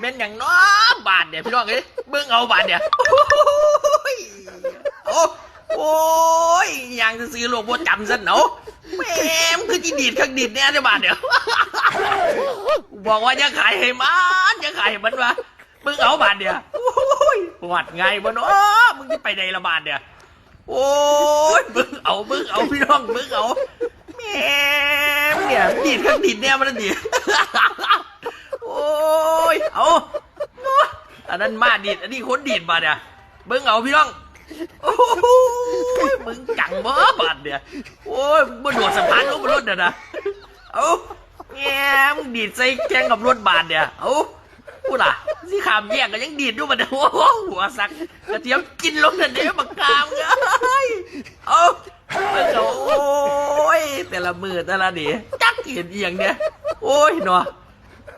ແມ່ນຫຍັງເນາະບາດນີ້ພີ່ນ້ອງເອີຍ ເບິ່ງເອົາບາດນີ້ ໂອ້ຍ ໂອ້ ໂອ້ຍ ຍ່າງຊື່ໆ ໂລກບໍ່ຈຳຊັ້ນເອົາ ແໝມັນຄືຊິດີດຄັກດີດແນ່ເດ້ບາດນີ້ ບອກວ່າຢ່າຂາຍໃຫ້ມັນ ຢ່າຂາຍໃຫ້ມັນວ່າ ເບິ່ງເອົາບາດນີ້ ໂອ້ຍ ຮອດງ່າຍບໍ່ເນາະ ມຶງຊິໄປໃດລະບາດນີ້ ໂອ້ຍ ເບິ່ງເອົາ ເບິ່ງເອົາ ພີ່ນ້ອງ ເບິ່ງເອົາ ແໝມັນນີ້ ດີດຄັກດີດແນ່ມັນນີ້ ໂອ້ຍ ເອົາ ອັນນັ້ນມ້າດີດ ອັນນີ້ຄົນດີດບາດນີ້ ເບິ່ງເອົາພີ່ນ້ອງ ໂອ້ຍ ມຶງຈັງບໍ່ບາດນີ້ ໂອ້ຍ ມຶງບໍ່ໂດດສະພານລົງມາລົດນັ້ນນະ ເອົາ ແໝ ມຶງດີດໃສ່ແຂ່ງກັບລົດບາດນີ້ ເອົາ ພຸ້ນນະ ຊິຂ້າມແຍກກໍຍັງດີດຢູ່ບັດນີ້ ໂອ້ໂຫ ຫົວສັກກະທຽມກິນລົງນັ້ນເດ້ ບັກກາມເອີຍ ເອົາ ເບິ່ງເອົາ ໂອ້ຍ ແຕ່ລະມື້ແຕ່ລະນີ້ ຈັກເຮັດອີ່ຫຍັງແດ່ ໂອ້ຍເນາະ.